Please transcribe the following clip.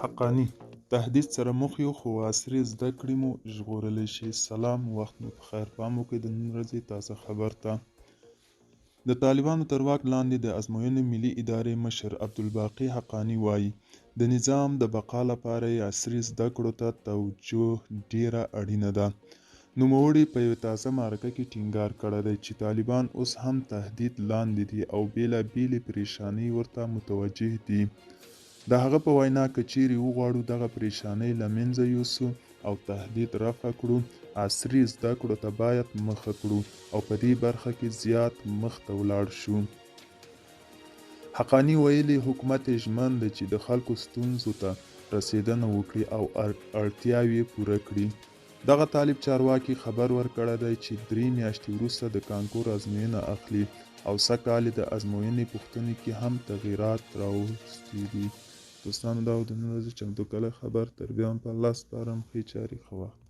حقاني، تهدید سره مخ یو خو عصري زده کړې مو ژغورلی شي. سلام وخت مو په خیر. پام وکړئ د نن ورځې تازه خبر ته. د طالبانو تر واک لاندې د ازموینې ملي ادارې مشر عبدالباقي حقاني وايي، د نظام د بقا لپاره یې عصري زده کړو ته توجه ډېره اړینه ده. نوموړي په یوې تازه معرکه کې ټینګار کړی دی چې طالبان اوس هم تهدید لاندې دي او بېلا بېلې پرېشانۍ ورته متوجه دي. د هغه په وینا، که چیرې وغواړو دغه پریشانۍ له منځه یوسو او تهدید رفع کړو، عصري زده کړو ته باید مخه کړو او په دې برخه کې زیات مخته ولاړ شو. حقاني ویلي، حکومت یې ژمن دی چې د خلکو ستونزو ته رسېدنه وکړي او اړتیاوې یې پوره کړي. دغه طالب چارواکي خبر ورکړی دی چې درې میاشتې وروسته د کانکور ازموینه اخلي او سږ کال یې د ازموینې پوښتنې کې هم تغیرات راوستي دي. دوستانو دا و د نن ورځې چمتو کړی خبر. تر بیا هم په الله سپارم. ښې چارې، ښه وخت.